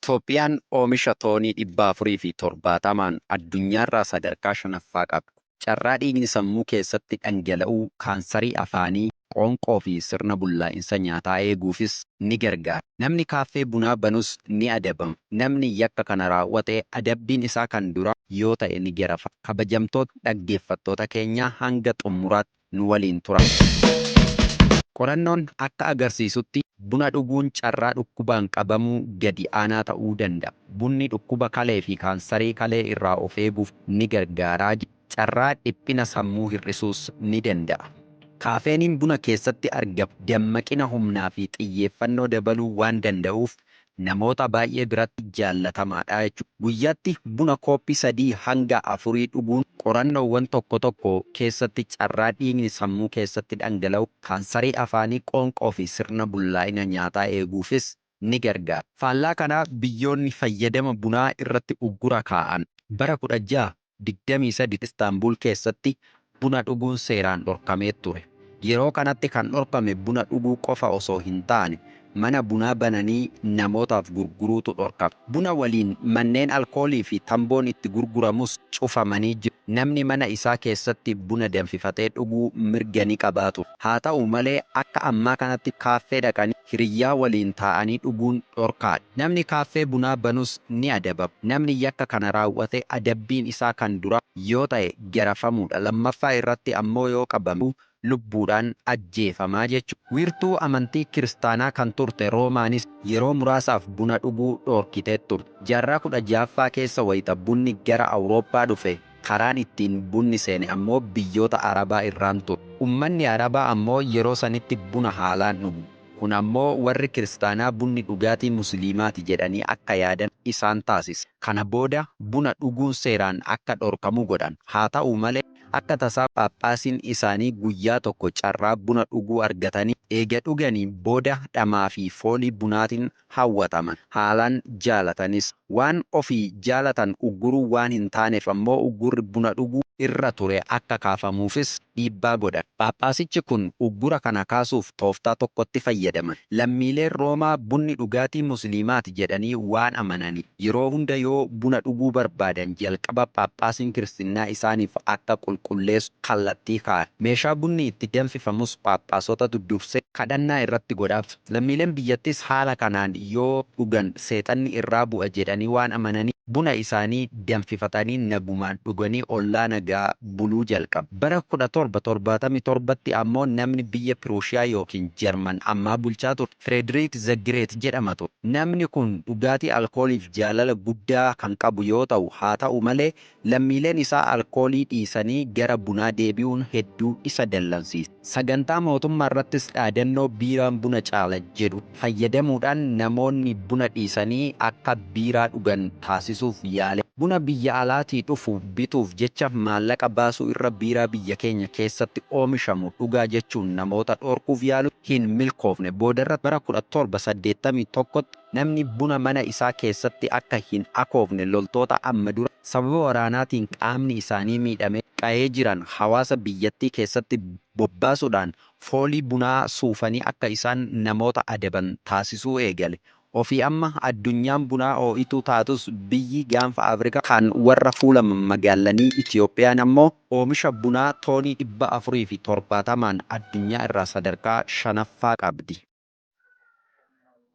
Itoophiyaan oomisha toonii 470n addunyaarraa sadarkaa shanaffaa qabdi. Carraa dhiigni sammuu keessatti dhangala'uu, kaansarii afaanii, qoonqoo fi sirna bullaa'insa nyaataa eeguufis ni gargaara. Namni kaaffee bunaa banus ni adabama. Namni yakka kana raawwate adabbiin isaa kan duraa yoo ta'e ni garafama. Kabajamtoota dhaggeeffattoota keenyaa hanga xummuraatti nu waliin turaa. Qorannoon akka agarsiisutti buna dhuguun carraa dhukkubaan qabamuu gadi aanaa ta'uu danda'a. Bunni dhukkuba kalee fi kaansarii kalee irraa of eeguuf ni gargaara. Carraa dhiphina sammuu hir'isuus ni danda'a. Kaafeeniin buna keessatti argamu dammaqina humnaa fi xiyyeeffannoo dabaluu waan danda'uuf namoota baay'ee biratti jaallatamaadha jechuudha. Guyyaatti buna kooppii sadii hanga afurii dhuguun qorannoowwan tokko tokko keessatti carraa dhiigni sammuu keessatti dhangala'uu, kaansarii afaanii, qoonqoo fi sirna bullaa'ina nyaataa eeguufis ni gargaara. Faallaa kanaa biyyoonni fayyadama bunaa irratti uggura kaa'an. Bara 1623 Istaanbul keessatti buna dhuguun seeraan dhorkamee ture. Yeroo kanatti kan dhorkame buna dhuguu qofa osoo hin taane mana bunaa bananii namootaaf gurguruutu dhorkame. Buna waliin manneen alkoolii fi tamboon itti gurguramus cufamanii jiru. Namni mana isaa keessatti buna danfifatee dhuguu mirga ni qabaa ture. Haa ta'u malee akka ammaa kanatti kaaffee dhaqanii hiriyyaa waliin taa'anii dhuguun dhorkaadha. Namni kaaffee bunaa banus ni adabama. Namni yakka kana raawwate adabbiin isaa kan duraa yoo ta'e garafamuudha. Lammaffaa irratti ammoo yoo qabame lubbuudhaan ajjeefamaa jechuudha. Wiirtuu amantii kiristaanaa kan turte Roomaanis yeroo muraasaaf buna dhuguu dhorkitee turte. Jaarraa 16ffaa keessa wayita bunni gara Awurooppaa dhufe karaan ittiin bunni seene ammoo biyyoota Arabaa irraan ture. Ummanni Arabaa ammoo yeroo sanitti buna haalaan dhugu. Kun ammoo warri kiristaanaa bunni dhugaatii Musliimaati jedhanii akka yaadan isaan taasise. Kana booda buna dhuguun seeraan akka dhorkamu godhan. Haa ta'u malee akka tasaa Phaaphaasiin isaanii guyyaa tokko carraa buna dhuguu argatanii eega dhuganii booda dhamaa fi foolii bunaatiin hawwataman. Haalaan jaalatanis. Waan ofii jaalatan ugguruu waan hin taaneef ammoo uggurri buna dhuguu irra ture akka kaafamuufis dhiibbaa godhan. Phaaphaasichi kun uggura kana kaasuuf tooftaa tokkotti fayyadaman. Lammiileen Roomaa bunni dhugaatii Musliimaati jedhanii waan amananiif yeroo hunda yoo buna dhuguu barbaadan jalqaba Phaaphaasiin Kiristinnaa isaaniif akka qulqulleessu kallattii kaa'an. Meeshaa bunni itti danfifamus Phaaphaasotatu dursee kadhannaa irratti godhaaf. Lammiileen biyyattiis haala kanaan yoo dhugan seexanni irraa bu'a jedhanii waan amananiif buna isaanii danfifatanii nagumaan dhuganii ollaa nagaa buluu jalqaban. Bara 1777tti ammoo namni biyya Piruushiyaa ykn Jarman ammaa bulchaa ture Fireediriik The Great jedhama ture. Namni kun dhugaatii alkooliif jaalala guddaa kan qabu yoo ta'u, haa ta'u malee lammiileen isaa alkoolii dhiisanii gara bunaa deebi'uun hedduu isa dallansiise. Sagantaa mootummaarrattis dhaadannoo biiraan buna caala jedhu fayyadamuudhaan namoonni buna dhiisanii akka biiraa dhugan taasisuuf yaale. Buna biyya alaatii dhufu bituuf jecha maallaqa baasuu irra biiraa biyya keenya keessatti oomishamu dhugaa jechuun namoota dhorkuuf yaalus hin milkoofne. Boodarra bara 1781tti namni buna mana isaa keessatti akka hin akoofne loltoota amma dura sababa waraanaatiin qaamni isaanii miidhamee qa'ee jiran hawaasa biyyattii keessatti bobbaasuudhaan foolii bunaa suufanii akka isaan namoota adaban taasisuu eegale. Ofii amma addunyaan bunaa oo'ituu taatus biyyi gaanfa Afrikaa kan warra fuula mammagaallanii Itiyoophiyaan ammoo oomisha bunaa toonii 470n addunyaa irraa sadarkaa shanaffaa qabdi.